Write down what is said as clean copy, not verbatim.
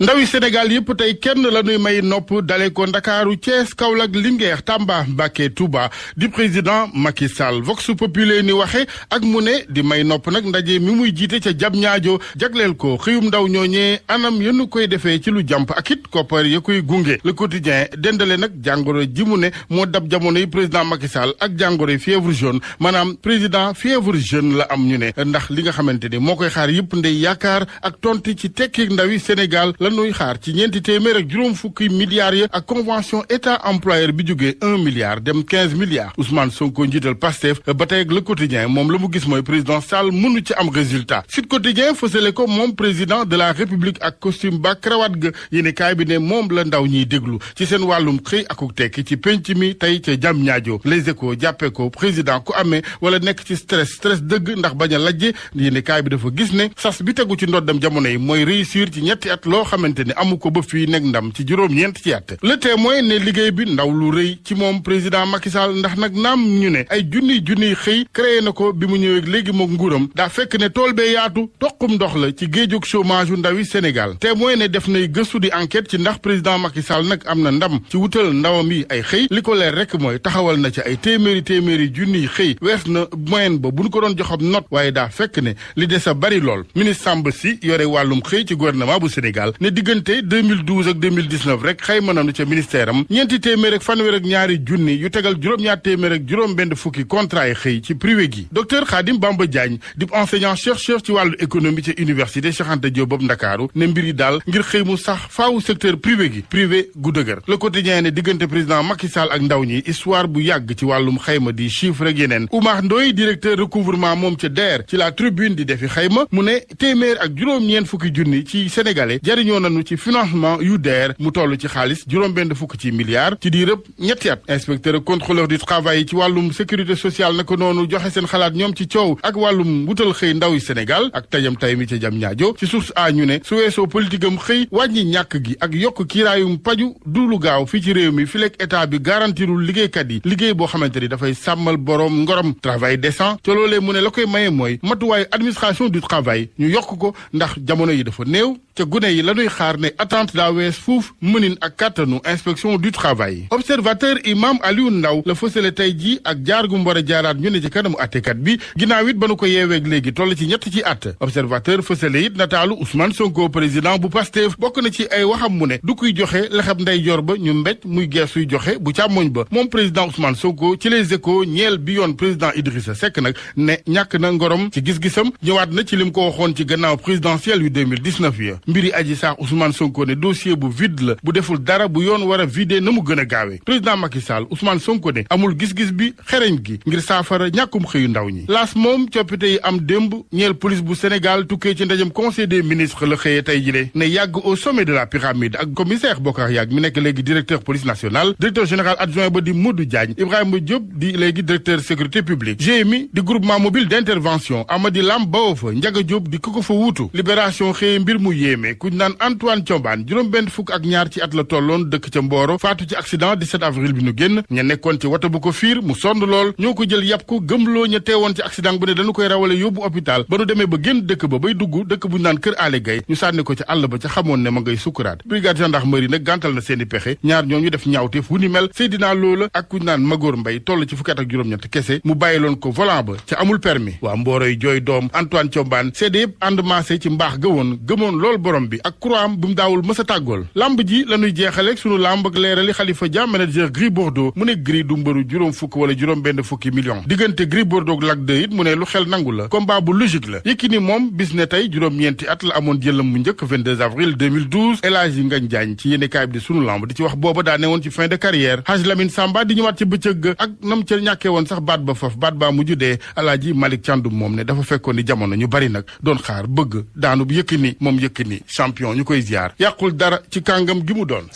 ndawi Sénégal yëpp tey kenn la ñuy may nopp dale ko Ndakaaru Thiès Kaolack Linguère Tamba Mbacké Touba di président Macky Sall Vox Populi ni waxe ak mu ne di may nopp nag ndaje mi muy jiite ca Diamniadio jagleel ko xëyum ndaw ñooñee anam yenu koy defee ci lu jàmp ak it koppar ya koy gunge Le Quotidien dendale nag jàngoro ji mu ne moo dab jamono yi président Macky Sall ak jàngoro yi fièvre jaune maanaam président fièvre jaune la am ñu ne ndax li nga xamante ni moo koy xaar yëpp ndey yaakaar ak tonti ci tekki ndawi Sénégal nuy xaar ci ñeenti téeméer ak juróom fukki milliards ya ak convention état employeur bi jógee 1 milliard dem 15 milliards Ousmane Sonko njiital Pastef ba tey ak Le Quotidien moom la mu gis mooy président Sall mënu ci am résultat Sud Quotidien fësale ko moom président de la République ak costume ba cravate ga yéene kaay bi ne moom la ndaw ñiy déglu ci seen wàllum xëy akuk tekki ci penc mi tey ca Diamniadio Les Échos jàppee ko président ku amee wala nekk ci stress dëgg ndax bañ a lajje yéene kaay bi dafa gis ne sas bi tegu ci ndoddam jamono yi mooy réussir ci ñetti at loo xamante ni amu ko ba fii nekk ndam ci juróom-ñeent ci at Le Témoin ne liggéey bi ndaw lu rëy ci moom président Macky Sall ndax nag naam ñu ne ay junniy xëy créé na ko bi mu ñëwee léegi mook nguuram daa fekk ne tool bee yaatu toqum ndox la ci géejug chômage yu ndawi Sénégal Témoin ne def nay gëstu di enquête ci ndax président Macky Sall nag am na ndam ci wutal ndawam yi ay xëy li ko leer rek mooy taxawal na ci ay téeméeri junniy xëy wees na moyenne ba bu ñu ko doon joxam note waaye daa fekk ne li des a bari lool ministre Samba Sy yore wàllum xëy ci gouvernement bu Sénégal ne diggante 2012 ak 2019 rek xayma nañu ca ministère am ñeenti téeméer ak fanweer ak ñaari junni yu tegal juróom-ñaar téeméer ak juróom benn fukki contrat yi xëy ci privé gi docteur Khadim Bamba Diagne di enseignant chercheur ci wàllu économie ca université Cheikh Anta Diop boobu Ndakaaru ne mbir yi daal ngir xëy mu sax faawu secteur privé gi privé gu dëgër Le Quotidien ne diggante président Macky Sall ak ndaw ñi histoire bu yàgg ci wàllum xayma di chiffre ak yeneen Oumar Ndoye directeur recouvrement moom ca DER ci la tribune di defi xayma mu ne téeméer ak juróom-ñeent fukki junni ci sénégalais jariñoo nañu ci financement yu DER mu toll ci xaalis juróom-benn fukk ci milliards ci diirëb ñetti at inspecteur ak contrôleur du travail ci wàllum sécurité sociale naka noonu joxe seen xalaat ñoom ci coow ak wàllum wutal xëy ndaw yi Sénégal ak tajam tay mi ca Diamniadio ci source a ñu ne su weesoo politique am xëy wàññi ñàkk gi ak yokk kiiraayum paju du lu gaaw fii ci réew mi fi lekk état bi garantirul liggéeykat yi liggéey boo xamante ni dafay sàmmal boroom ngorom travail décent ca loolee mu ne la koy maye mooy matuwaayu administration du travail ñu yokk ko ndax jamono yi dafa néew ca gune yi la ñuy xaar ne attente daa wees fuuf mënin ak kàttanu inspection du travail observateur imam Aliou Ndaw la fësale tey ji ak jaar gu mu war a jaaraat ñu ne ci kanamu attekat bi ginnaaw it ba nu ko yeeweeg léegi toll ci ñett ci at observateur fësale it nataalu Ousmane Sonko président bu Pastef bokk na ci ay waxam mu ne du kuy joxe lexab ndeyjoor ba ñu mbéj muy geesuy joxe bu càmmoñ ba moom président Ousmane Sonko ci Les Échos ñeel bi yoon président Idrissa Seck nag ne ñàkk na ngorom ci gis-gisam ñëwaat na ci lim ko waxoon ci gannaaw présidentielle yu 2019 ya mbiri Adji Sarr Ousmane Sonko ne dossier bu vide la bu deful dara bu yoon war a vider na mu gën a gaawee président Macky Sall Ousmane Sonko ne amul gis-gis bi xereñ gi ngir saafara ñàkkum xëyu ndaw ñi laas moom coppite yi am démb ñeel police bu Sénégal tukkee ci ndajem conseil des ministres la xëyee tey jile ne yàgg au sommet de la pyramide ak commissaire Bokar Yàgg mi nekk léegi directeur police nationale directeur général adjoint ba di Modou Diagne Ibrahima Diop di léegi directeur sécurité publique GMI di groupement mobile d'intervention Amady Lam Bawo fa Ndiaga Diop di ko fa wuutu libération xëye mbir mu yéeme kuñ naan Antoine Thiombane juróom-benn fukk ak ñaar ci at la tolloon dëkk ca Mboro faatu ci accident 17 avril bi nu génn ña nekkoon ci wata bu ko fiir mu sonn lool ñoo ko jël yàpp ko gëmloo ña teewoon ci accident bu ne dañu koy rawale yóbbu hôpital ba nu demee ba génn dëkk ba bay dugg dëkk buñ naan Kër Ale Gay ñu sànni ko ci àll ba ca xamoon ne ma ngay sukkuraat brigade gendarmerie nag gàntal na seeni pexe ñaar ñoo ñu def ñaawteef wu ni mel Seydina Loola ak kuñ naan Magor Mbay toll ci fukki at ak juróom-ñett kese mu bàyyiloon ko volant ba ca amul permis waa Mboro yi jooy doom Antoine Thiombane seede yëpp ànd maase ci mbaax gëmoon lool borom bi ak croix bu mu daawul mës a tàggool lamb ji la ñuy jeexaleeg sunu lamb ak leerali Khalifa Dia manager Gris Bordeaux mu ne Gris du mbëru juróom fukk wala juróom benn fukki million diggante Gris Bordeaux ak Lac 2 it mu ne lu xel nangu la combat bu logique la Yékini moom bis ne tey juróom-ñeenti at la amoon jëlam mu njëkk 22 avril 2012 El Hadji Ngagne Diagne ci yéenekaay bi di sunu lamb di ci wax booba daa ne woon ci fin de carrière Hadj Lamine Samba di ñëwaat ci bëccëg ak nam ca ñàkkee woon sax baat ba faf baat baa mujj dee Alaaji Malick Thiandoum moom ne dafa fekkoon ni jamono ñu bari nag doon xaar bëgg daanu bu Yékini moom Yékini champion ñu koy ziar yàqul dara ci kàngam gi mu doon.